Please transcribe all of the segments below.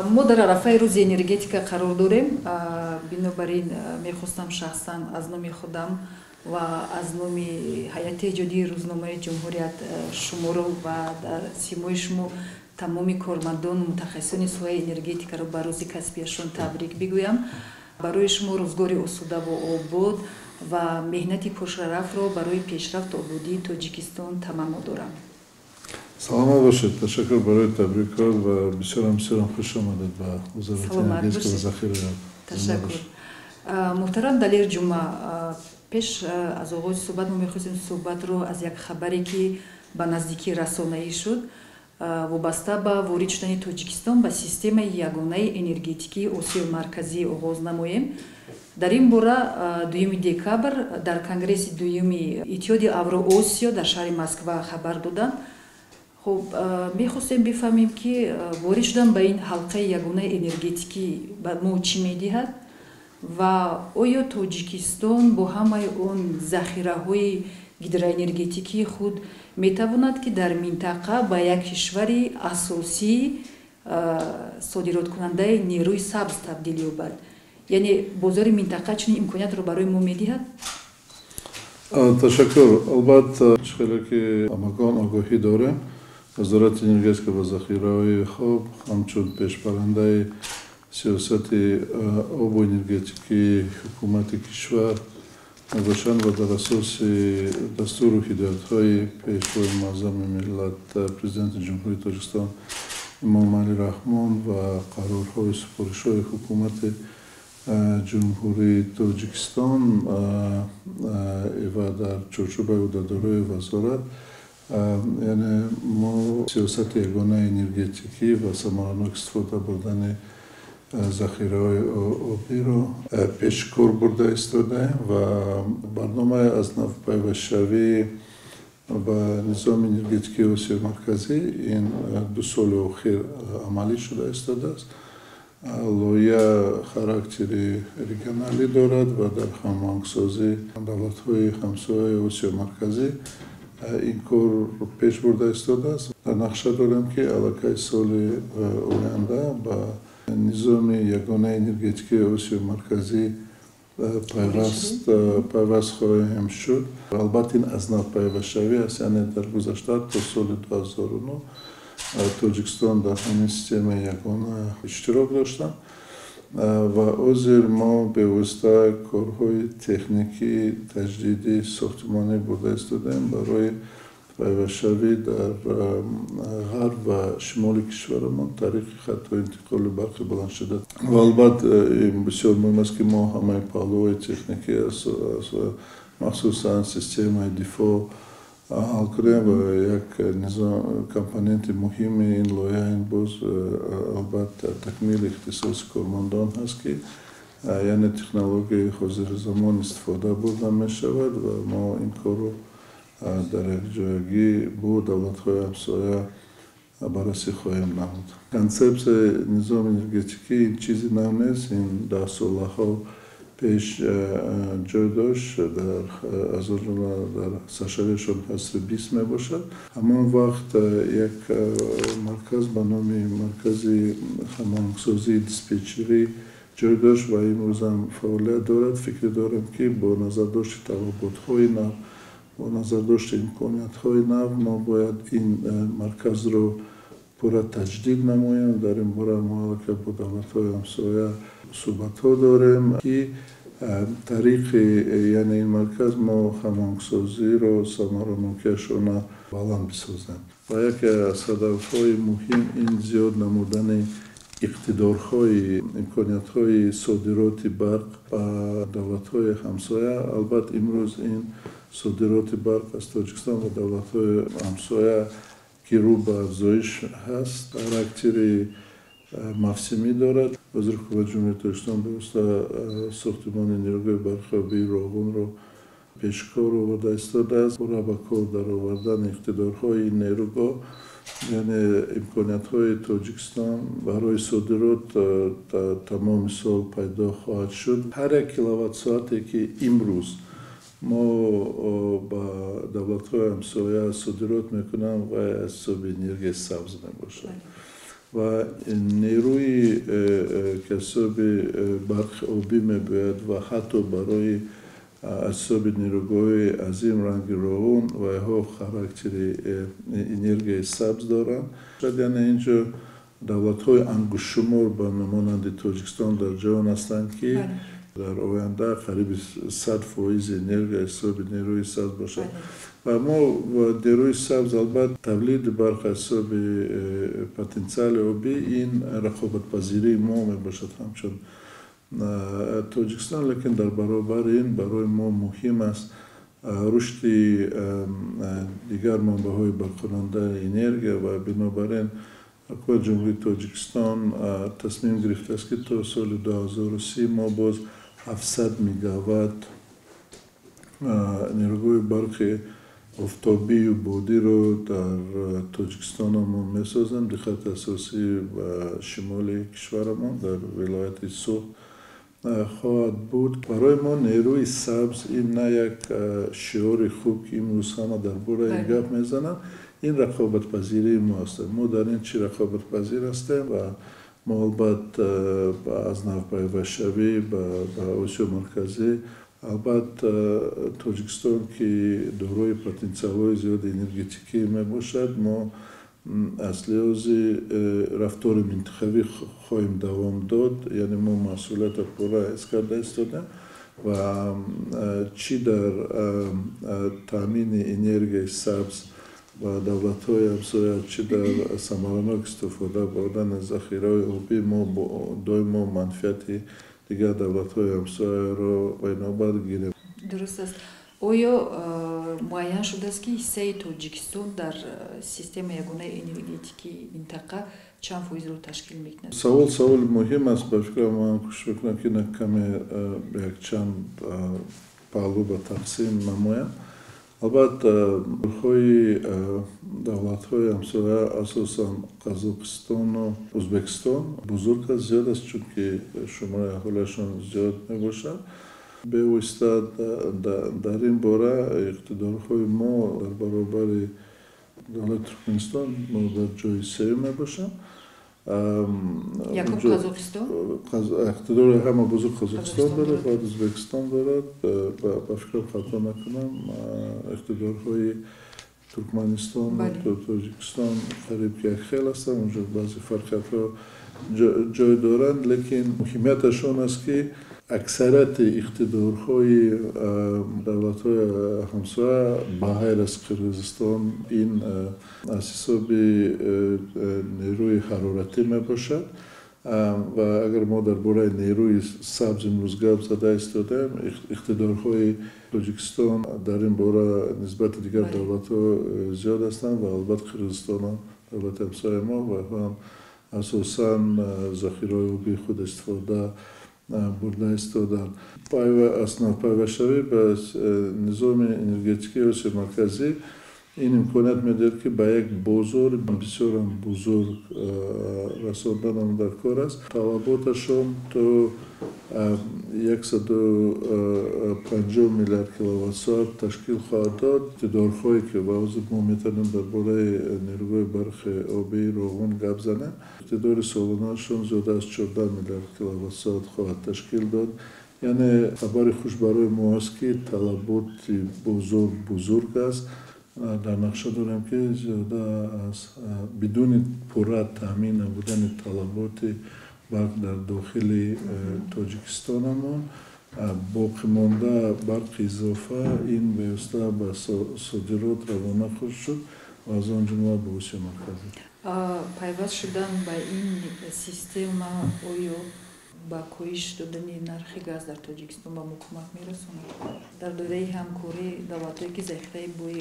Мо дар арафаи рӯзи энергетика қарор дорем. Бинобар ин мехостам шахсан аз номи худам ва аз номи ҳайати эҷодии рӯзномаи Ҷумҳурият шуморо ва дар симои шумо тамоми кормандону мутахассисони соҳаи энергетикаро ба рӯзи касбияшон табрик бигӯям. Барои шумо рӯзгори осудаву обод ва меҳнати пуршарафро барои пешрафту ободии Тоҷикистон таманно дорам. Саломат бошед, ташаккур барои табрикот ва бисёрам бисёрам хуш омадед ба Вазорати энергетика ва захираи. Ташаккур. Муҳтарам Далер Ҷума, пеш аз оғози суҳбат мо мехостем суҳбатро аз як хабаре, ки ба наздикӣ расонаӣ шуд, вобаста ба ворид шудани Тоҷикистон ба системаи ягонаи энергетикии Осиёи Марказӣ оғоз намоем. Дар ин бора 2 декабр дар Конгресси дуюми Иттиҳоди Авроосиё дар шаҳри Москва хабар доданд. Хуб, мехостем бифаҳмем, ки ворид шудан ба ин ҳалқаи ягонаи энергетикӣ ба мо чӣ медиҳад ва оё Тоҷикистон бо ҳамаи он захираҳои гидроэнергетикии худ метавонад, ки дар минтақа ба як кишвари асосии содироткунандаи нерӯи сабз табдил ёбад? Яъне бозори минтақа чунин имкониятро барои мо медиҳад? Ташаккур. Албатта, чӣ хеле ки ҳамагон огоҳӣ дорем, Вазорати энергетика ва захираҳои об ҳамчун пешбарандаи сиёсати обу энергетикии ҳукумати кишвар мебошанд ва дар асоси дастуру ҳидоятҳои Пешвои муаззами миллат, Президенти Ҷумҳурии Тоҷикистон Эмомалӣ Раҳмон ва қарорҳои супоришҳои Ҳукумати Ҷумҳурии Тоҷикистон ва дар чорчӯбаи ӯҳдадориҳои вазорат, яъне мо сиёсати ягонаи энергетикӣ ва самаранок истифода бурдани захираҳои обиро пешкор бурда истодаем ва барномаи аз нав пайвастшавӣ ба низоми энергетикии Осиёи Марказӣ ин 2 соли охир амалӣ шуда истодааст. Лоиҳа характери регионалӣ дорад ва дар ҳамоҳангсозии давлатҳои ҳамсояи Осиёи Марказӣ ин кор пеш бурда истодааст. Дар нақша дорем, ки аллакай соли оянда ба низоми ягонаи энергетикии Осиёи Марказӣ пайваст хоҳем шуд. Албатта, ин аз нав пайвастшавӣ аст, яъне дар гузашта то соли 2009 Тоҷикистон дар ҳамин системаи ягона иштирок доштанд ва ҳозир мо бевосита корҳои техникӣ, таҷдиди сохтмонӣ бурда истодаем барои пайвастшавӣ дар ғарб ва шимоли кишварамон тариқи хатҳои интиқоли барқи баландшиддат. Ва албатта, ин бисёр муҳим аст, ки мо ҳамаи паҳлӯҳои техникӣ, махсусан системаи дифоъ ҳал кунем ва як низом компоненти муҳими ин лоиҳа ин боз, албатта, такмили ихтисоси кормандон ҳаст, ки яъне технологияи ҳозири истифода бурда мешавад ва мо ин корро дар якҷоягӣ бо давлатҳои ҳамсоя баррасӣ хоҳем намуд. Консепсияи низоми энергетикӣ ин чизи нав нест, ин даҳсолаҳо пеш ҷой дошт, дар аз он ҷумла дар саршавиашон асри 20 мебошад. Ҳамон вақт як марказ ба номи Маркази ҳамоҳангсозии диспетчерӣ ҷой дошт ва имрӯзам фаъолият дорад. Фикр дорем, ки бо назардошти талаботҳои нав, бо назардошти имкониятҳои нав мо бояд ин марказро пурра таҷдид намоем. Дар ин бора мо аллакай бо давлатҳои ҳамсоя суҳбатҳо дорем, ки тариқи яъне ин марказ мо ҳамоҳангсозиро самаранокиашона баланд бисозем. Ва яке аз ҳадафҳои муҳим ин зиёд намудани иқтидорҳои имкониятҳои содироти барқ ба давлатҳои ҳамсоя. Албатта, имрӯз ин содироти барқ аз Тоҷикистон ба давлатҳои ҳамсоя, ки рӯ ба афзоиш ҳаст, характери мавсимӣ дорад. Вазири ҳукумати Ҷумҳурии Тоҷикистон бевосита сохтмони нерӯгоҳи барқи обии Роғунро пешкор оварда истодааст. Пурра ба кор даровардани иқтидорҳои ин нерӯгоҳ, яъне имкониятҳои Тоҷикистон барои содирот тамоми сол пайдо хоҳад шуд. Ҳар як киловатт-соате, ки имрӯз мо ба давлатҳои ҳамсоя содирот мекунем, вай аз ҳисоби энергияи сабз мебошад. Ва нерӯи ки аз ҳисоби барқи обӣ мебояд ва ҳатто барои аз ҳисоби нерӯгоҳҳои азим ранги Роғун, вайҳо характери энергияи сабз доранд. Яъне инҷо давлатҳои ангуштшумор ба монанди Тоҷикистон дар ҷаҳон ҳастанд, ки дар оянда қариби 100% энергия ҳисоби нерӯи сабз бошад. Ва мо нерӯи сабз, албатта, тавлиди барқ аз ҳисоби потенсиали обӣ, ин рақобатпазирии мо мебошад ҳамчун Тоҷикистон, лекин дар баробари ин барои мо муҳим аст рушди дигар манбаъҳои барқкунандаи энергия. Ва бинобар ин ҳукумати Ҷумҳурии Тоҷикистон тасмим гирифтааст, ки то соли 2030 мо боз 700 мегаватт нерӯгоҳи барқи офтобию бодиро дар Тоҷикистонамон месозем. Диққати асосӣ ба шимоли кишварамон, дар вилояти Суғд хоҳад буд. Барои мо нерӯи сабз ин на як шиори хуб, ки имрӯз ҳама дар бораи гап мезананд, ин рақобатпазирии мо аст. Мо дар ин чӣ рақобатпазир ҳастем ва мо албатта аз навпайвастшавӣ ба Осиёи Марказӣ, албатта, Тоҷикистон, ки дорои потенсиалҳои зиёди энергетикӣ мебошад, мо аз лиҳози рафтори минтақавӣ хоҳем давом дод. Яъне мо масъулиятро пурра ҳис карда истодем ва чӣ дар таъмини энергияи сабз ба давлатҳои ҳамсоя, чӣ дар самаранок истифода бурдани захираҳои обӣ, мо доимо манфиати дигар давлатҳои ҳамсояро ба инобат гирем. Дуруст аст. Оё муайян шудааст, ки ҳиссаи Тоҷикистон дар системаи ягонаи энергетикии минтақа чанд фоизро ташкил мекунад? Савол саволи муҳим аст. Ба фикрам, ман кӯшиш мекунам, ки на каме якчанд паҳлӯ ба тақсим намоям. Албатта, ҳои давлатҳои ҳамсоя, асосан Қазоқистону Ӯзбекистон, бузург аст, зиёд аст, чунки шумораи аҳолиашон зиёд мебошад. Бевосита дар ин бора иқтидорҳои мо дар баробари давлати Туркманистон мо дар ҷои сеюм мебошам. Якум Қазоқистон? Иқтидори ҳама бузург Қазоқистон дорад, баъд Ӯзбекистон дорад. Ба фикрам, хато накунам, иқтидорҳои Туркманистон, Тоҷикистон қариб ки якхел ҳастанд. Онҷо баъзе фарқиятҳо ҷой доранд, лекин муҳимияташ он аст, ки аксарияти иқтидорҳои давлатҳои ҳамсоя, ба ғайр аз Қирғизистон, ин аз ҳисоби нерӯи ҳароратӣ мебошад. Ва агар мо дар бораи нерӯи сабз имрӯз гап зада истодаем, иқтидорҳои Тоҷикистон дар ин бора нисбати дигар давлатҳо зиёд ҳастанд. Ва албатта, Қирғизистон ҳам давлати ҳамсояи мо ва ҳам асосан захираҳои обии худ истифода бурда истоданд. Аз навпайвастшавӣ ба низоми энергетикии Осиёи Марказӣ ин имконият медиҳад, ки ба як бозори бисёрам бузург расонданам дар кор аст. Талаботашон то 150 миллиард киловатт-соат ташкил хоҳад дод. Иқтидорҳое, ки ба ҳозир мо метавонем дар бораи нерӯгоҳи барқи обии Роғун гап занем, иқтидори солонаашон зиёда аз 14 миллиард киловатт-соат хоҳад ташкил дод. Яъне хабари хуш барои мо аст, ки талаботи бозор бузург аст. Дар нақша дорем, ки зиёда аз бидуни пурра таъмин намудани талаботи барқ дар дохили Тоҷикистонамон, боқимонда барқи изофа ин бевосита ба содирот равона хоҳад шуд ва аз он ҷумла ба Осиёи Марказӣ. Пайваст шудан ба ин система оё ба коҳиш додани нархи газ дар Тоҷикистон ба мо кӯмак мерасонад? Дар доираи ҳамкорӣ давлатҳое, ки захираи бои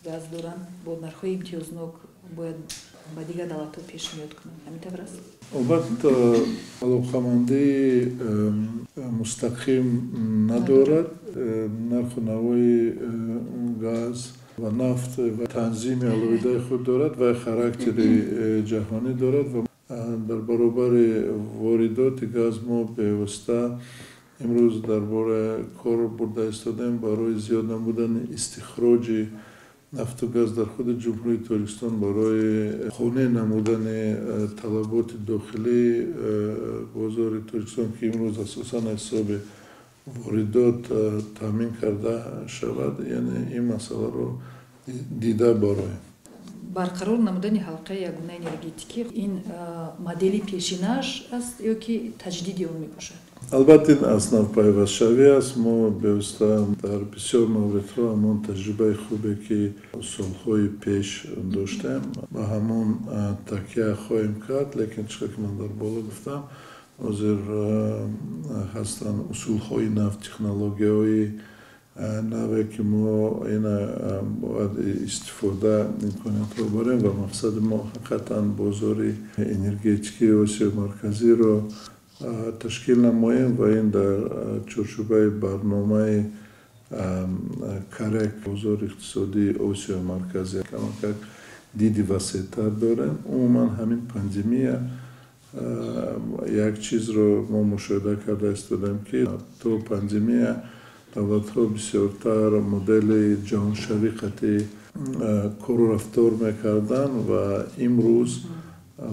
газ доранд, бо нархҳои имтиёзнок бояд ба дигар давлатҳо пешниҳод кунанд, ҳамин тавр аст? Албатта, алоқамандии мустақим надорад. Нарху навои газ ва нафт ва танзими алоҳидаи худ дорад ва характери ҷаҳонӣ дорад. Ва дар баробари воридоти газ мо бевосита имрӯз дар бораи кор бурда истодаем барои зиёд намудани истихроҷи нафту газ дар худи Ҷумҳурии Тоҷикистон барои қонеъ намудани талаботи дохилии бозори Тоҷикистон, ки имрӯз асосан ҳисоби воридот таъмин карда шавад, яъне ин масъаларо дида бароем. Барқарор намудани ҳалқаи ягонаи энергетикӣ ин модели пешинааш аст ё ки таҷдиди он мебошад? Албатта, ин аз нав пайвастшавӣ аст. Мо бевосита дар бисёр мавридҳо ҳамон таҷрибаи хубе, ки солҳои пеш доштем, ба ҳамон такя хоҳем кард, лекин чӣ ки ман дар боло гуфтам, ҳозир ҳастанд усулҳои нав, технологияҳои наве, ки мо ина бояд истифода имкониятҳо барем ва мақсади мо ҳақиқатан бозори энергетикии Осиёи Марказиро ташкил намоем ва ин дар чорчӯбаи барномаи КАРЕК, бозори иқтисодии Осиёи Марказӣ, камакак диди васеътар дорем. Умуман, ҳамин пандемия як чизро мо мушоҳида карда истодаем, ки то пандемия давлатҳо бисёртар модели ҷаҳоншавӣ қатъи кору рафтор мекарданд ва имрӯз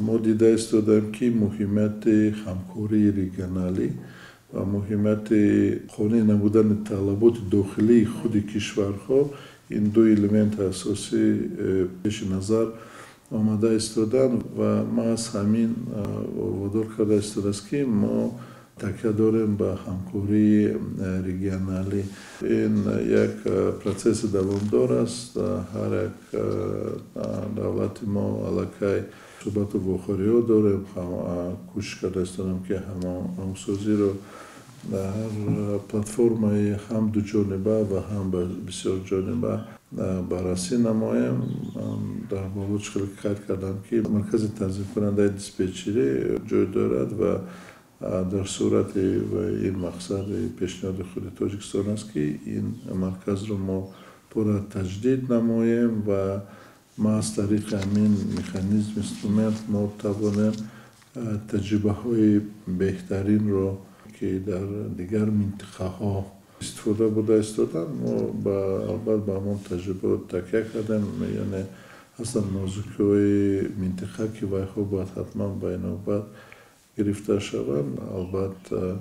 мо дида истодаем, ки муҳимияти ҳамкории регионалӣ ва муҳимияти қонеъ намудани талаботи дохилии худи кишварҳо, ин ду элементи асосӣ пеши назар омада истоданд ва маҳз ҳамин водор карда истодааст, ки мо такя дорем ба ҳамкории регионалӣ. Ин як процесси давомдор аст. Ҳар як давлати мо аллакай суҳбату вохӯриҳо дорем, кӯшиш карда истодам, ки ҳамсозиро дар платформаи ҳам дуҷониба ва ҳам бисёрҷониба баррасӣ намоем. Дар боло чӣ хеле қайд кардам, ки маркази танзимкунандаи диспетчерӣ ҷой дорад ва дар сурати ва ин мақсади пешниҳоди худи Тоҷикистон аст, ки ин марказро мо пурра таҷдид намоем ва маҳз тариқи ҳамин механизм, инструмент мо тавонем таҷрибаҳои беҳтаринро, ки дар дигар минтиқаҳо истифода бурда истоданд, мо албат ба ҳамон таҷрибаҳо такя кардем. Яъне ҳастанд нозукиҳои минтиқа, ки вайҳо бояд ҳатман ба инобат гирифта шаванд. Албатта,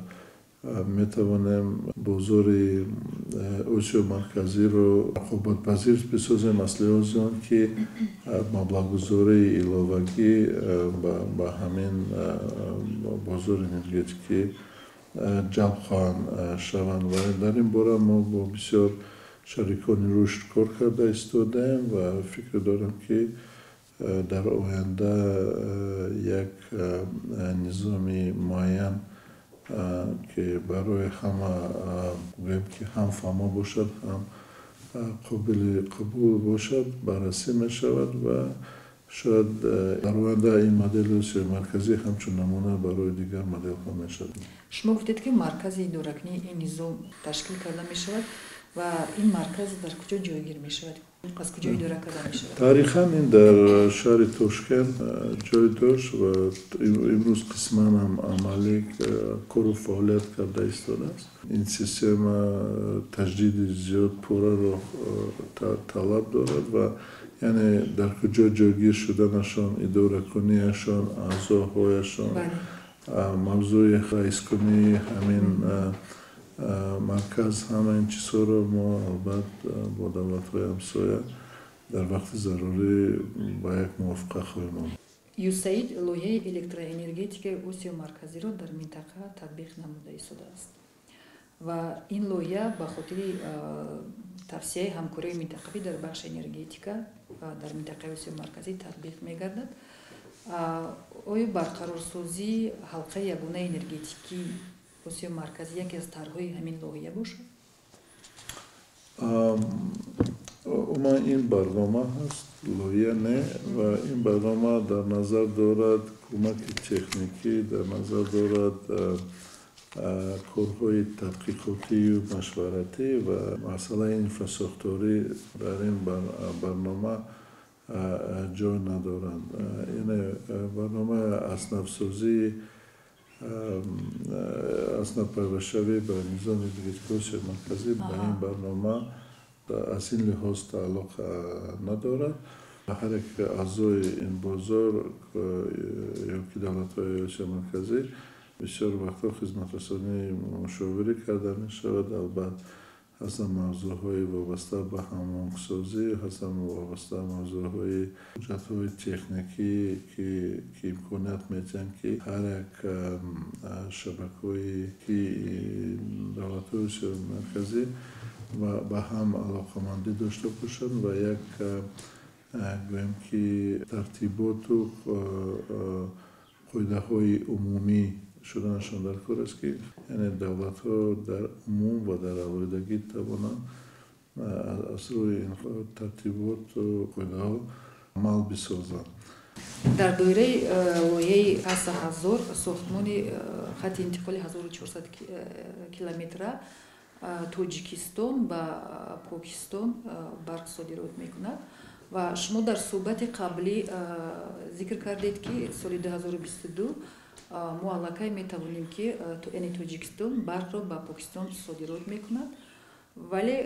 метавонем бозори Осиёи Марказиро рақобатпазир бисозем аз лиҳози он ки маблағгузории иловагӣ ба ҳамин бозори энергетикӣ ҷалб хоҳанд шаванд ва дар ин бора мо бо бисёр шарикони рушд кор карда истодаем ва фикр дорам, ки дар оянда як низоми муайян, ки барои ҳама, гӯем ки, ҳам фаҳмо бошад, ҳам қобили қабул бошад, баррасӣ мешавад ва шояд дар оянда ин модели Осиёи Марказӣ ҳамчун намуна барои дигар моделҳо мешавад. Шумо гуфтед, ки маркази идоракунии ин низом ташкил карда мешавад ва ин марказ дар куҷо ҷойгир мешавад, аз куҷо идора карда мешавад? Таърихан ин дар шаҳри Тошкент ҷой дошт ва имрӯз қисман ҳам амалӣ кору фаъолият карда истодааст. Ин система таҷдиди зиёд пурраро талаб дорад ва яъне дар куҷо ҷойгир шуданашон, идоракунияшон, аъзоҳояшон, мавзӯи раискунии ҳамин марказ, ҳама ин чизҳоро мо албат бо давлатҳои ҳамсоя дар вақти зарурӣ ба як мувофиқа хоҳем омад. ЮСАИД лоиҳаи электроэнергетикаи Осиёи Марказиро дар минтақа татбиқ намуда истодааст ва ин лоиҳа ба хотири тавсияи ҳамкории минтақавӣ дар бахши энергетика дар минтақаи Осиёи Марказӣ татбиқ мегардад. Оё барқарорсозии ҳалқаи ягонаи энергетикии Осиёи Марказӣ яке аз тарҳҳои ҳамин лоиҳа бошад? Умуман, ин барнома ҳаст, лоиҳа не, ва ин барнома дар назар дорад кӯмаки техникӣ, дар назар дорад корҳои тадқиқотию машваратӣ ва масъалаи инфрасохторӣ дар ин барнома ҷой надоранд. Яъне барномаи аснавсозии, аснав пайвастшавӣ ба низоми энергетикии Осиёи Марказӣ ба ин барнома Аз ин лиҳоз тааллуқ надорад. Ҳар як аъзои ин бозор ё ки давлатҳои Осиёи Марказӣ бисёр вақтҳо хизматрасонии мушовирӣ карда мешавад. Албатта, ҳастанд мавзӯъҳои вобаста ба ҳамоҳангсозӣ, ҳастанд вобаста мавзӯъҳои ҳуҷҷатҳои техникӣ, ки имконият медиҳанд, ки ҳар як шабакаҳое ки давлатҳои Осиёи Марказӣ ба ҳам алоқамандӣ дошта бошанд ва як, гӯем ки, тартиботу қоидаҳои умумӣ шуданашон дар кор аст, ки яъне давлатҳо дар умум ва дар алоҳидагӣ тавонанд аз рӯи ин тартиботу қоидаҳо амал бисозанд. Дар доираи лоиҳаи АСА 1000, сохтмони хати интиқоли 1400 километра, Тоҷикистон ба Покистон барқ содирот мекунад ва шумо дар суҳбати қаблӣ зикр кардед, ки соли 2022 мо аллакай метавонем ки, яъне Тоҷикистон барқро ба Покистон содирот мекунад, вале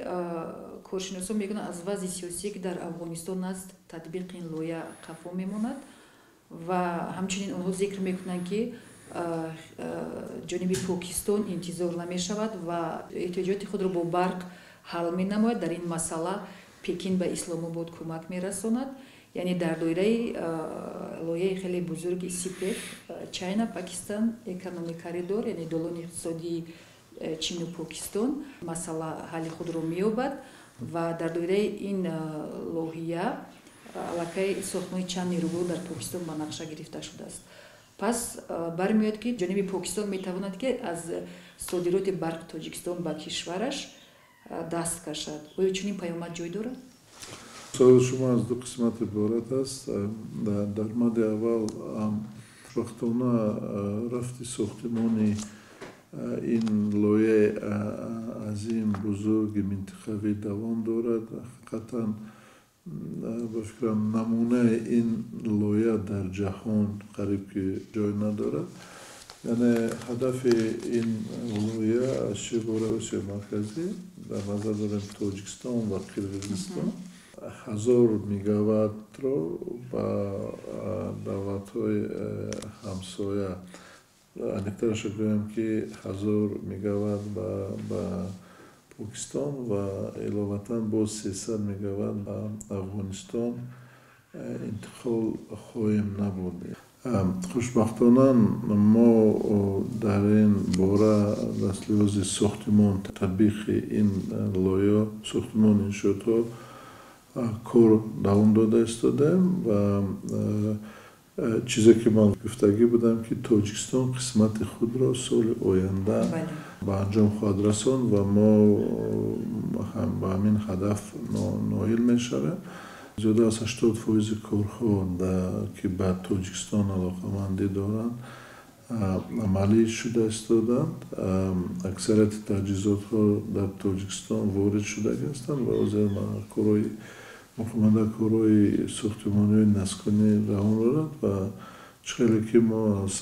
коршиносон мегӯянд, аз вазъи сиёсие, ки дар Афғонистон аст, татбиқи ин лоиҳа қафо мемонад. Ва ҳамчунин онҳо зикр мекунанд, ки ҷониби Покистон интизор намешавад ва эҳтиёҷоти худро бо барқ ҳал менамояд. Дар ин масъала Пекин ба Исломобод кӯмак мерасонад. Яъне дар доираи лоиҳаи хеле бузурги СИПЕК, China Pakistan Economic Corridor, яъне долони иқтисодии Чину Покистон, масъала ҳалли худро меёбад ва дар доираи ин лоиҳа аллакай сохтмони чанд нерӯгоҳ дар Покистон ба нақша гирифта шудааст. Пас бармеояд, ки ҷониби Покистон метавонад, ки аз содироти барқи Тоҷикистон ба кишвараш даст кашад. Оё чунин паёмад ҷой дорад? Суоли шумо аз ду қисмат иборат аст. Дар мадди аввал, хушбахтона, рафти сохтмони ин лоиҳаи азим, бузурги минтақавӣ давом дорад. Ҳақиқатан, ба фикрам, намунаи ин лоиҳа дар ҷаҳон қариб ки ҷой надорад. Яъне ҳадафи ин лоиҳа аз чӣ иборат? Осиёи Марказӣ, дар назар дорем Тоҷикистон ва Қирғизистон, 1000 мегаваттро ба давлатҳои ҳамсоя, аниқтарашо гӯем, ки 1000 мегаватт ба Покистон ва иловатан боз 300 мегаватт ба Афғонистон интиқол хоҳем набуд. Хушбахтона, мо дар ин бора аз лиҳози сохтмон, татбиқи ин лоиҳа, сохтмони иншоотҳо кор давом дода истодаем. Ва чизе ки ман гуфтагӣ будам, ки Тоҷикистон қисмати худро соли оянда ба анҷом хоҳад расонд ва мо ба ҳамин ҳадаф ноил мешавем. Зиёда аз 80 фоизи корҳо, ки ба Тоҷикистон алоқамандӣ доранд, амалӣ шуда истодаанд. Аксарияти таҷҳизотҳо дар Тоҷикистон ворид шудагӣ ҳастанд ва ҳозир корҳои боқимонда, корҳои сохтмониҳои насбкунӣ давом дорад. Ва чӣ хеле ки мо аз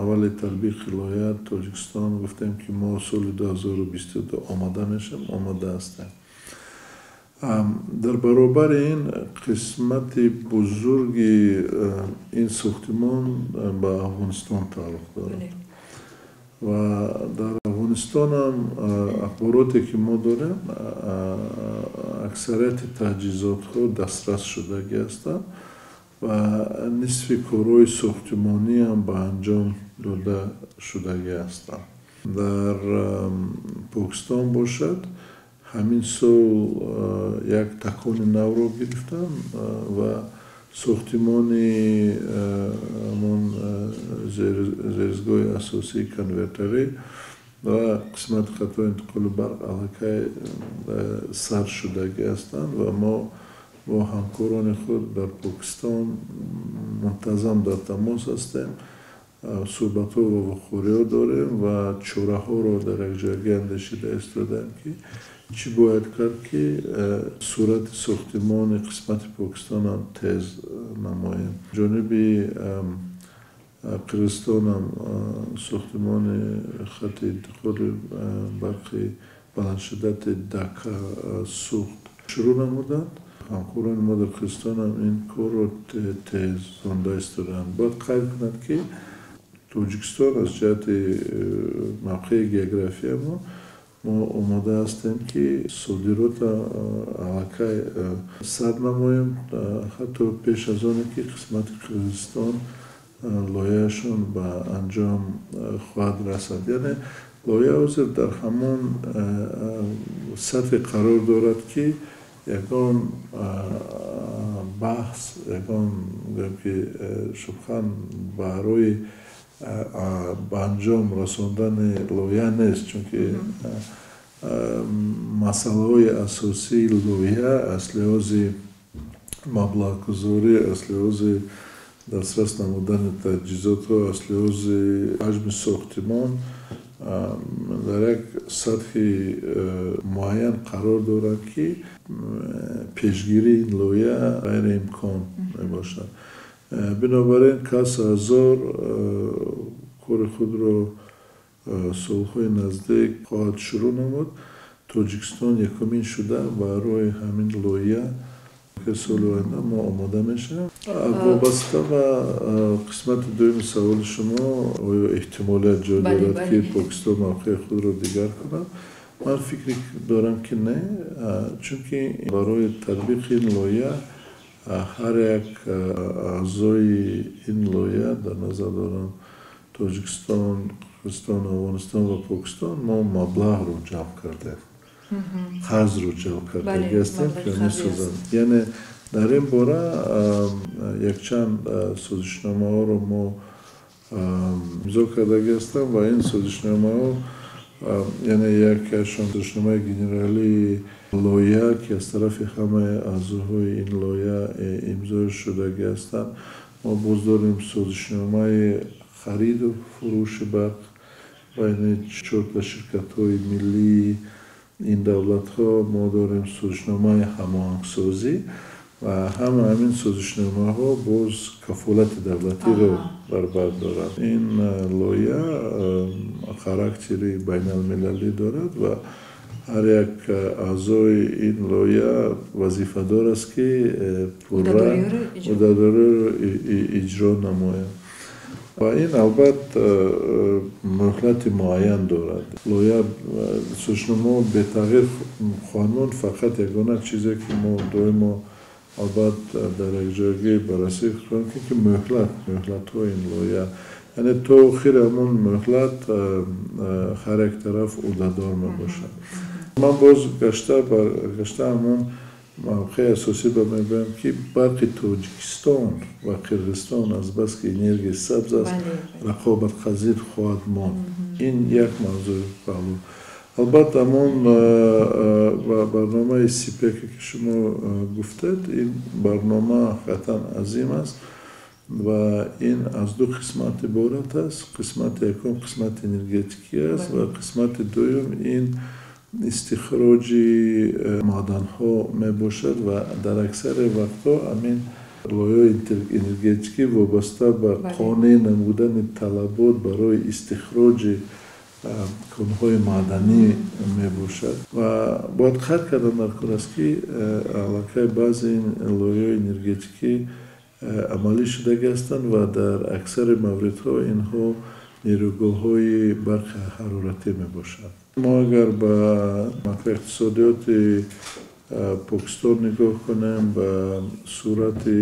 аввали татбиқи лоиҳа Тоҷикистон гуфтем, ки мо соли 2022 омода мешавем, омода ҳастем. Дар баробари ин, қисмати бузурги ин сохтмон ба Афғонистон тааллуқ дорад ва дар Афғонистонам, ахбороте ки мо дорем, аксарияти таҷҳизотҳо дастрас шудагӣ ҳастанд ва нисфи корҳои сохтмониам ба анҷом дода шудагӣ ҳастанд. Дар Покистон бошад, ҳамин сол як такони навро гирифтанд ва сохтмони ҳамон зеризгоҳи асосии конвертерӣ ва қисмати хатҳои интиқоли барқ аллакай сар шудагӣ ҳастанд. Ва мо бо ҳамкорони худ дар Покистон мунтазам дар тамос ҳастем, суҳбатҳо ва вохӯриҳо дорем ва чораҳоро дар якҷоягӣ андешида истодаем, ки чӣ бояд кард, ки суръати сохтмони қисмати Покистонам тез намоем. Ҷониби Қирғизистонам сохтмони хати интиқоли барқи баландшиддати Дака сӯхт шурӯъ намуданд. Ҳамкорони мо дар Қирғизистон ҳам ин корро тезонда истодаанд. Бояд қайд кунад, ки Тоҷикистон аз ҷиҳати мавқеи географиямо мо омода ҳастем, ки содирота аллакай сар намоем, ҳатто пеш аз оне ки қисмати Қирғизистон лоиҳаашон ба анҷом хоҳад расад. Яъне лоиҳа ҳозир дар ҳамон сатҳе қарор дорад, ки ягон баҳс, ягон гӯем ки шубҳа барои ба анҷом расондани лоиҳа нест, чунки масъалаҳои асосии лоиҳа аз лиҳози маблағгузорӣ, аз лиҳози дастрас намудани таҷҳизотҳо, аз лиҳози ҳаҷми сохтимон дар як сатҳи муайян қарор дорад, ки пешгирии ин лоиҳа ғайриимкон мебошад. Бинобар ин КАС 1000 кори худро солҳои наздик хоҳад шурӯъ намуд. Тоҷикистон якумин шуда барои ҳамин лоиҳа ки соли оянда мо омода мешавем. Вобаста ба қисмати дуюми саволи шумо, оё эҳтимолият ҷой дорад, ки Покистон мавқеи худро дигар кунад? Ман фикр дорам, ки не, чунки барои татбиқи ин лоиҳа ҳар як аъзои ин лоиҳа, дар назар дорам Тоҷикистон, Қирғизистон, Афғонистон ва Покистон, мо маблағро ҷамъ кардем, қарзро ҷалб кардагӣ ҳастем, ки месозанд. Яъне дар ин бора якчанд созишномаҳоро мо имзо кардагӣ ҳастам ва ин созишномаҳо, яъне якашон созишномаи генералии лоиҳа, ки аз тарафи ҳамаи аъзоҳои ин лоиҳа имзо шудагӣ ҳастанд. Мо боз дорем созишномаи хариду фурӯши барқ байни чорта ширкатҳои миллии ин давлатҳо. Мо дорем созишномаи ҳамоҳангсозӣ ва ҳама ҳамин созишномаҳо боз кафолати давлатиро бар бар доранд. Ин лоиҳа характери байналмилалӣ дорад ва ҳар як аъзои ин лоиҳа вазифадор аст, ки пурра ӯҳдадориро иҷро намояд. Ва ин албатта муҳлати муайян дорад. Лоиҳа, созишномаҳо бетағйир хоҳанд монд. Фақат ягона чизе, ки мо доимо албатта дар якҷоягӣ баррасӣ хоҳем кард, ки муҳлатҳои ин лоиҳа, яъне то охири ҳамон муҳлат ҳар як тараф ӯҳдадор мебошад. Ман боз гашта ҳамон мавқеи асосӣ ба мегӯям, ки барқи Тоҷикистон ва Қирғизистон азбаски энергияи сабз аст, рақобатпазир хоҳад монд. Ин як мавзӯи паҳлӯ. Албатта, ҳамон барномаи СИПЕКе, ки шумо гуфтед, ин барнома ҳақиқатан азим аст ва ин аз ду қисмат иборат аст. Қисмати якум қисмати энергетикӣ аст ва қисмати дуюм ин истихроҷи маъданҳо мебошад. Ва дар аксари вақтҳо ҳамин лоиҳаи энергетикӣ вобаста ба қонеъ намудани талабот барои истихроҷи конҳои маъданӣ мебошад. Ва бояд қайд кардан дар кор аст, ки аллакай баъзе ин лоиҳаҳои энергетикӣ амалӣ шудагӣ ҳастанд ва дар аксари мавридҳо инҳо нерӯгоҳҳои барқи ҳароратӣ мебошанд. Мо агар ба макроиқтисодиёти Покистон нигоҳ кунем, ба сурати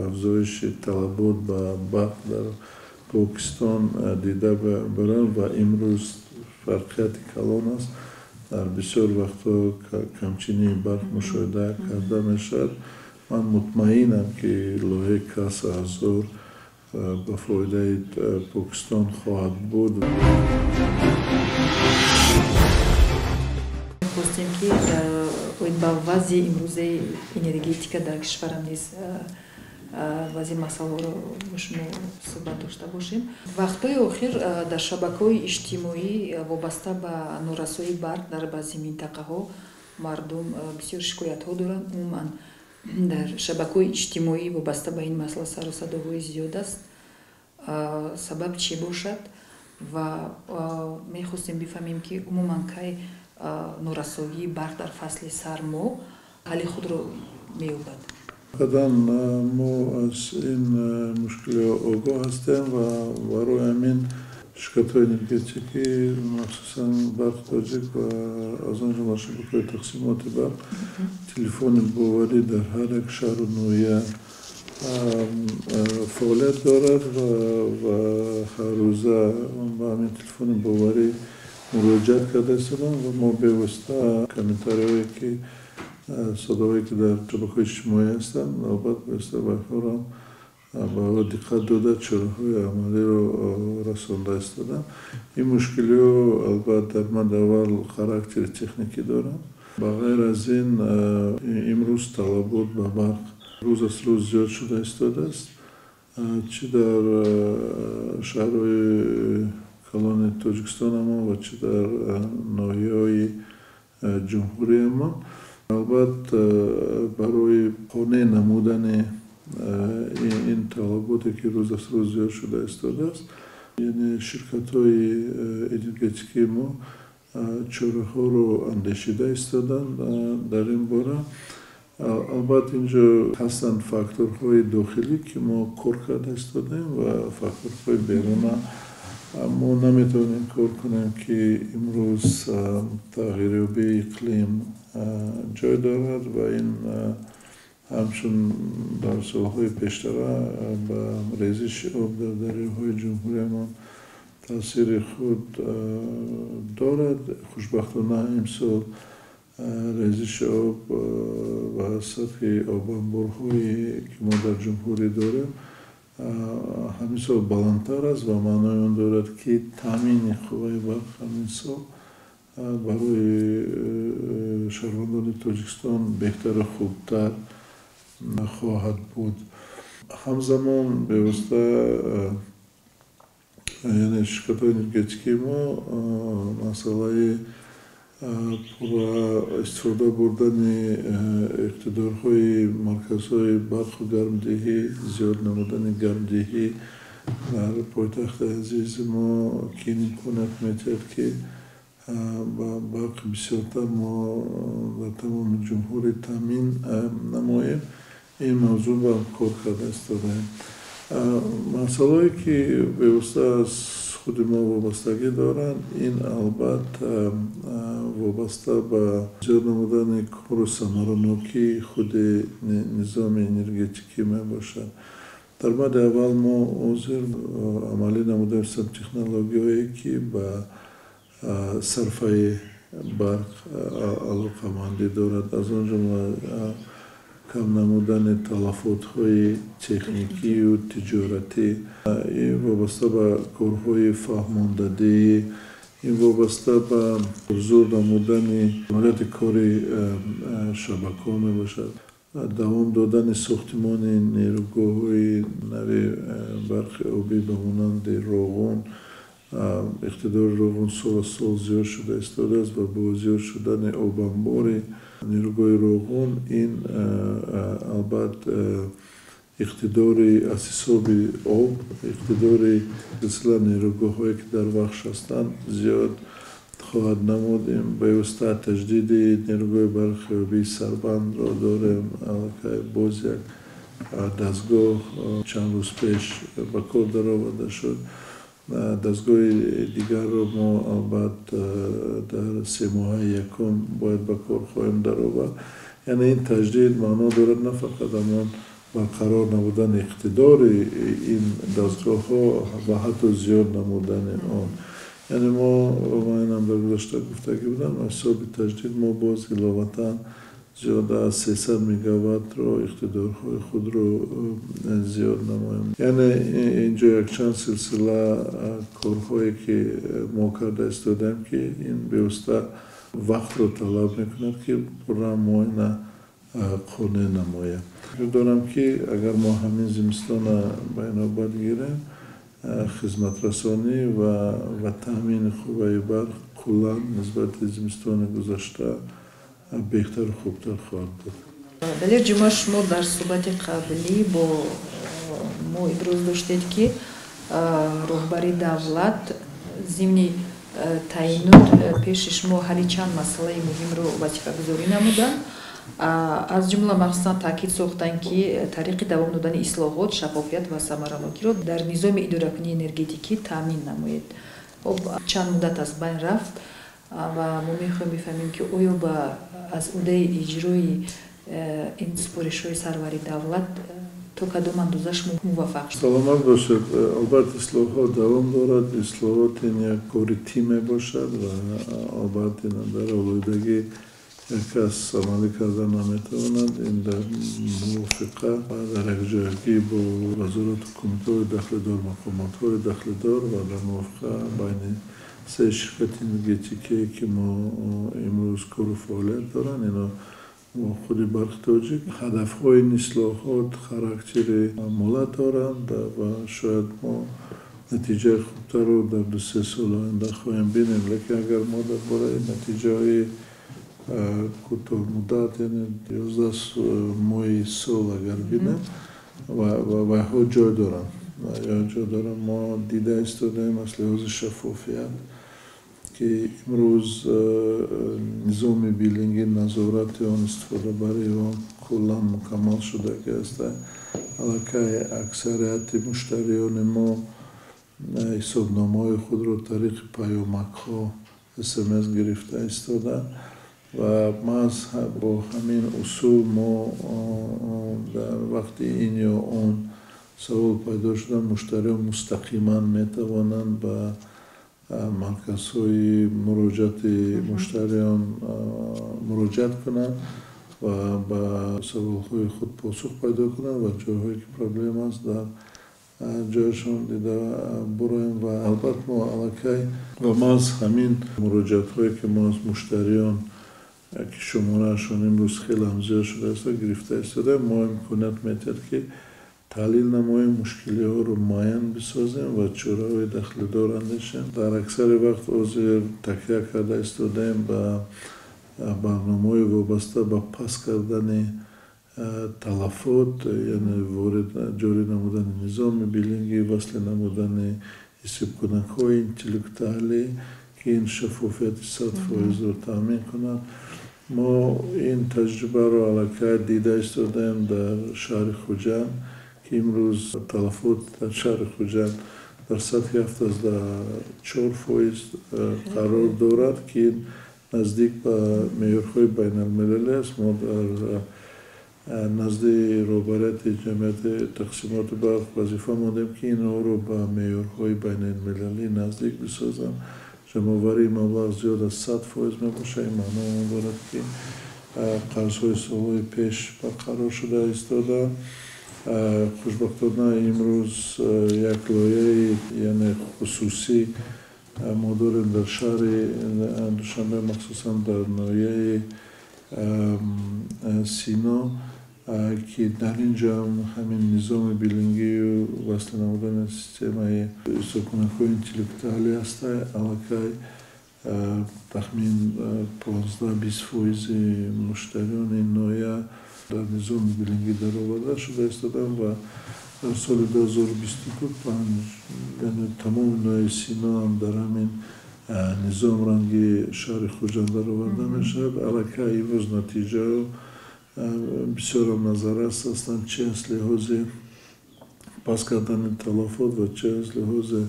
афзоиши талабот ба барқ дар Покистон дида барам ва имрӯз фарқияти калон аст. Дар бисёр вақтҳо камчинии барқ мушоҳида карда мешавад. Ман мутмаинам, ки лоиҳаи КАС 1000 ба фоидаи Покистон хоҳад буд. Хостем, ки оид ба вазъи имрӯзаи энергетика дар кишварам низ баъзе масъалаҳоро бо шумо суҳбат дошта бошем. Вақтҳои охир дар шабакаҳои иҷтимоӣ вобаста ба норасоии барқ дар баъзе минтақаҳо мардум бисёр шикоятҳо доранд. Умуман, дар шабакаҳои иҷтимоӣ вобаста ба ин масъала сару садоҳои зиёд аст. Сабаб чӣ бошад? Ва мехостем бифаҳмем, ки умуман кай норасоии барқ дар фасли сармо ҳалли худро меёбад. Қадан мо аз ин мушкилиҳо огоҳ ҳастем ва барои ҳамин ширкатҳои энергетикӣ, махсусан Барқи Тоҷик ва аз он ҷумла шабакаҳои тақсимоти барқ, телефони боварӣ дар ҳар як шаҳру ноҳия фаъолият дорад ва ҳаррӯза ба ҳамин телефони боварӣ муроҷиат карда истоданд ва мо бевосита комментариҳое ки, садоҳое ки дар шабакаҳои иҷтимоӣ ҳастанд, навбат бевосита ба инҳоро ба диққат дода, чораҳои амалиро расонда истоданд. Ин мушкилиҳо албатта дар мадди аввал характери техникӣ доранд. Ба ғайр аз ин, имрӯз талабот ба барқ рӯз аз рӯз зиёд шуда истодааст, чӣ дар шаҳрҳои калони Тоҷикистонамон ва чӣ дар ноҳияҳои ҷумҳуриямон. Албатта, барои қонеъ намудани ин талаботе ки рӯз аз рӯз зиёд шуда истодааст, яъне ширкатҳои энергетикии мо чораҳоро андешида истоданд дар ин бора. Албатта, инҷо ҳастанд факторҳои дохилӣ, ки мо кор карда истодаем, ва факторҳои беруна. Мо наметавонем кор кунем, ки имрӯз тағйирёбии иқлим ҷой дорад ва ин ҳамчун дар солҳои пештара ба резиши об дар дарёҳои ҷумҳуриямон таъсири худ дорад. Хушбахтона, имсол резиши об ба сатҳи обанборҳое ки мо дар ҷумҳурӣ дорем, ҳамин сол баландтар аст ва маънои он дорад, ки таъмини қувваи барқ ҳамин сол барои шаҳрвандони Тоҷикистон беҳтару хубтар хоҳад буд. Ҳамзамон бевосита, яъне ширкатҳои энергетикии мо масъалаи пурра истифода бурдани иқтидорҳои марказҳои барқу гармдиҳӣ, зиёд намудани гармдиҳӣ дар пойтахти азизи мо, ки ин имконият медиҳад, ки ба барқи бисёртар мо дар тамоми ҷумҳурӣ таъмин намоем, ин мавзӯъ ба кор карда истодаем. Масъалаое ки бевосита аз худи мо вобастагӣ доранд, ин албатта вобаста ба зиёд намудани кору самаранокии худи низоми энергетикӣ мебошад. Дар мадди аввал мо ҳозир амалӣ намудаем технологияҳое, ки ба сарфаи барқ алоқамандӣ дорад, аз он ҷумла кам намудани талафотҳои техникию тиҷоратӣ. Ин вобаста ба корҳои фаҳмондадиҳӣ, ин вобаста ба зур намудани амалияти кори шабакаҳо мебошад, давом додани сохтимони нерӯгоҳҳои нави барқи обӣ ба монанди Роғун. Иқтидори Роғун сол аз сол зиёд шуда истодааст ва бо зиёд шудани обанбори нерӯгоҳи Роғун ин албатта иқтидори аз ҳисоби об, иқтидори силсила нерӯгоҳҳое ки дар Вахш ҳастанд, зиёд хоҳад намуд. Ин бевосита таҷдиди нерӯгоҳи барқи обии Сарбандро дорем. Аллакай боз як дастгоҳ чанд рӯз пеш ба кор дароварда шуд. Дастгоҳи дигарро мо албатта дар 3 моҳаи якум бояд ба кор хоҳем даровард. Яъне ин таҷдид маъно дорад на фақат ҳамон барқарор намудани иқтидори ин дастгоҳҳо ва ҳатто зиёд намудани он. Яъне мо, ман инам дар гузашта гуфтагӣ будам, аз ҳисоби таҷдид мо боз иловатан зиёда аз 300 мегаваттро иқтидорҳои худро зиёд намоем. Яъне инҷо якчанд силсила корҳое ки мо карда истодаем, ки ин бевосита вақтро талаб мекунад, ки пурра мо ина қонеъ намоем. Фикр дорам, ки агар мо ҳамин зимистона ба инобат гирем, хизматрасонӣ ва таъмини қувваи барқ куллан нисбати зимистони гузашта беҳтару хубтар хоҳад буд. Далер Ҷума, шумо дар суҳбати қаблӣ бо мо иброз доштед, ки роҳбари давлат Зимни таъинот пеши шумо ҳалли чанд масъалаи муҳимро вазифагузорӣ намуданд. Аз ҷумла махсусан таъкид сохтанд, ки тариқи давом додани ислоҳот, шаффофият ва самаранокиро дар низоми идоракунии энергетикӣ таъмин намоед. Хоб, чанд муддат аз байн рафт ва мо мехоҳем бифаҳмем, ки оё ба аз уҳдаи иҷрои ин супоришҳои сарвари давлат то кадом андоза шумо муваффақ шуд? Саломат бошед. Албатта, ислоҳот давом дорад. Ислоҳот ин як кори тим мебошад ва албатта ин дар алоҳидагӣ як кас амалӣ карда наметавонад. Ин дар мувофиқа ва дар якҷоягӣ бо вазорату кумитаҳои дахлидор, мақомотҳои дахлидор ва дар мувофиқа байни се ширкати энергетикие, ки мо имрӯз кору фаъолият доранд, ино худи Барқи Тоҷик. Ҳадафҳои ин ислоҳот характери муҳлат доранд ва шояд мо натиҷаи хубтарро дар 2-3 соли оянда хоҳем бинем. Лекин агар мо дар бораи натиҷаҳои кӯтоҳмуддат, яъне 11 моҳи сол агар бинем, вайҳо ҷой доранд, ё ҷой доранд. Мо дида истодаем аз лиҳози шаффофият, ки имрӯз низоми биллинги, назорати он, истифодабарии он куллан мукаммал шудагӣ аст. Аллакай аксарияти муштариёни мо ҳисобномаҳои худро тариқи паёмакҳо, СМС гирифта истодаанд ва маҳз бо ҳамин усул мо дар вақти ин ё он савол пайдо шуда, муштариён мустақиман метавонанд ба марказҳои муроҷиати муштариён муроҷиат кунанд ва ба саволҳои худ посух пайдо кунанд ва ҷойҳое ки проблема аст, дар ҷояшон дида буроем. Ва албатта мо аллакай ва маҳз ҳамин муроҷиатҳое, ки мо аз муштариён, ки шумораашон имрӯз хеле ҳам зиёд шудааст, гирифта истодаем, мо имконият медиҳад, ки таҳлил намоем, мушкилиҳоро муайян бисозем ва чораҳои дахлидор андешем. Дар аксари вақт ҳозир такя карда истодаем ба барномаҳои вобаста ба паст кардани талафот, яъне ворид ҷорӣ намудани низоми биллингӣ, васли намудани ҳисобкунакҳои интеллектуалӣ, ки ин шаффофияти 100%-ро таъмин кунад. Мо ин таҷрибаро аллакай дида истодаем дар шаҳри Хуҷанд, ки имрӯз талафот дар шаҳри Хуҷанд дар сатҳи 74% қарор дорад, ки наздик ба меъёрҳои байналмилалӣ аст. Мо дар назди роҳбарияти ҷамъияти тақсимоти барқ вазифа мондем, ки инҳоро ба меъёрҳои байналмилалӣ наздик бисозанд. Ҷамъоварии маблағ зиёд аз 100% мебошад. Ин маъно он дорад, ки қарзҳои солҳои пеш барқарор шуда истодаанд. Хушбахтона, имрӯз як лоиҳаи, яъне хусусӣ мо дорем дар шаҳри Душанбе, махсусан дар ноҳияи Сино, ки дар ин ҷо ҳам ҳамин низоми биллингию васли намудани системаи ҳисобкунакҳои интеллектуалӣ ҳаста. Аллакай тахмин 15-20 фоизи муштариёни ин ноҳия дар низоми биллингӣ дароварда шуда истодаанд ва дар соли 2022 яъне тамоми ноҳияи Сино ҳам дар ҳамин низом ранги шаҳри Хуҷанд дароварда мешавад. Аллакай имрӯз натиҷаҳо бисёрам назаррас ҳастанд, чи аз лиҳози паст кардани талафот ва чи аз лиҳози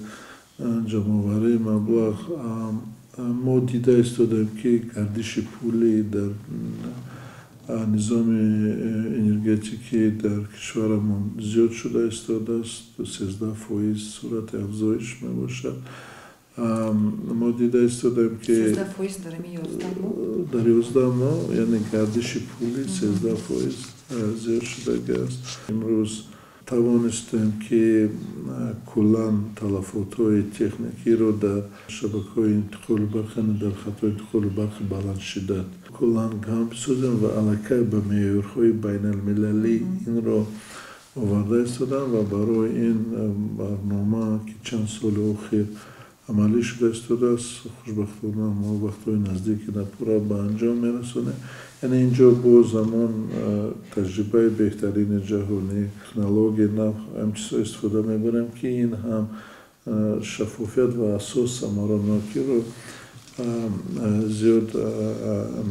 ҷамъоварии маблағ. Мо дида истодаем, ки гардиши пулӣ дар низоми энергетикӣ дар кишварамон зиёд шуда истодааст, 13% суръати афзоиш мебошад. Мо дида истодаем, ки дар 11 моҳ, яъне гардиши пулӣ 13% зиёд шудагӣ аст. Имрӯз тавонистем, ки куллан талафотҳои техникиро дар шабакаҳои интиқоли барқ, яъне дар хатҳои интиқоли барқи баландшиддат куллан кам бисозем ва аллакай ба меъёрҳои байналмилалӣ инро оварда истодам. Ва барои ин барнома, ки чанд соли охир амалӣ шуда истодааст, хушбахтона мо вақтҳои наздики пурра ба анҷом мерасонем. Яъне инҷо боз ҳамон таҷрибаи беҳтарини ҷаҳонӣ, технологияи нав, ҳам чизҳо истифода мебарем, ки ин ҳам Шаффофият ва асос самаранокиро зиёд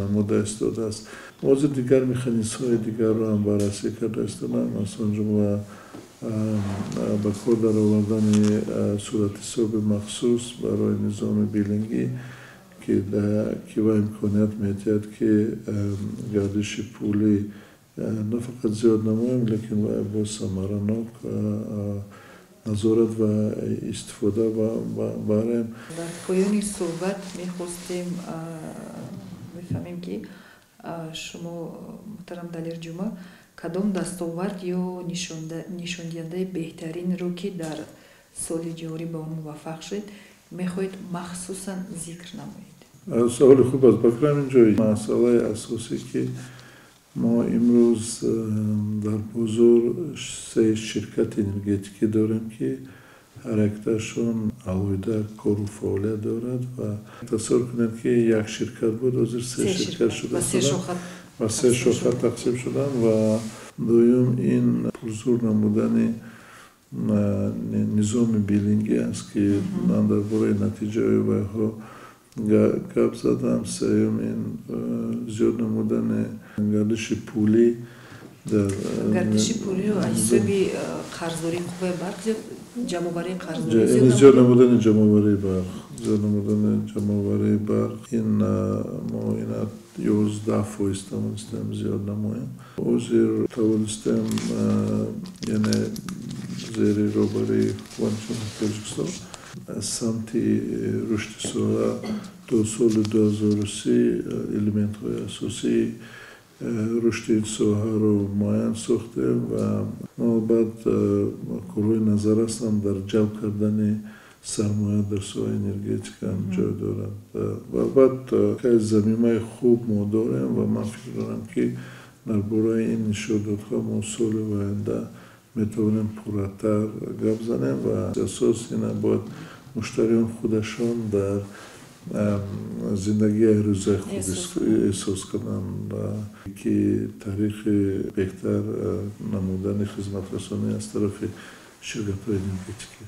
намуда истодааст. Ҳозир дигар механизмҳои дигарро ҳам баррасӣ карда истодаам, аз он ҷумла ба кор даровардани суратҳисоби махсус барои низоми биллингӣ, ки ва имконият медиҳад, ки гардиши пулӣ на фақат зиёд намоем, лекин вай боз самаранок назорат ва истифода барем. Дар поёни суҳбат мехостем бифаҳмем, ки шумо, муҳтарам Далер Ҷума, кадом дастовард ё нишондиҳандаи беҳтаринро, ки дар соли ҷорӣ ба он муваффақ шудед, мехоҳед махсусан зикр намоед? Саволи хуб аст. Ба фикрам, инҷо масъалаи асосӣ, ки мо имрӯз дар бозор се ширкати энергетикӣ дорем, ки ҳар якташон алоҳида кору фаъолият дорад. Ва тасаввур кунед, ки як ширкат буд, ҳозир се ширкат шуда ва се шоха тақсим шуданд. Ва дуюм, ин пурзур намудани низоми биллингӣ аст, ки ман дар бораи натиҷаҳои вайҳо гап задам. Сеюм, ин зиёд намудани гардиши пулӣ дар Гардиши пулиро аз ҳисоби қарздории қувваи барқ зиёд, ҷамъоварии қарздорӣ? Зиёд намудани ҷамъоварии барқ, зиёд намудани ҷамъоварии барқ. Ин мо ина 11% тавонистем зиёд намоем. Ҳозир тавонистем, яъне зери роҳбарии Ҳукумати Ҷумҳурии Тоҷикистон аз самти рушди соҳа то соли 2030 элементҳои асосии рушди ин соҳаро муайян сохтем ва мо баъд корҳои назар ҳастанд дар ҷалб кардани сармоя дар соҳаи энергетика ҳам ҷой дорад. Ва баъд замимаи хуб мо дорем ва ман фикр дорам, ки дар бораи ин нишондодҳо мо соли оянда метавонем пурратар гап занем. Ва асос ина бояд муштариён худашон дар зиндагии рӯзаи худ эҳсос кунанд, ки таърихи беҳтар намудани хизматрасонӣ аз тарафи ширкатҳои энергетикӣ.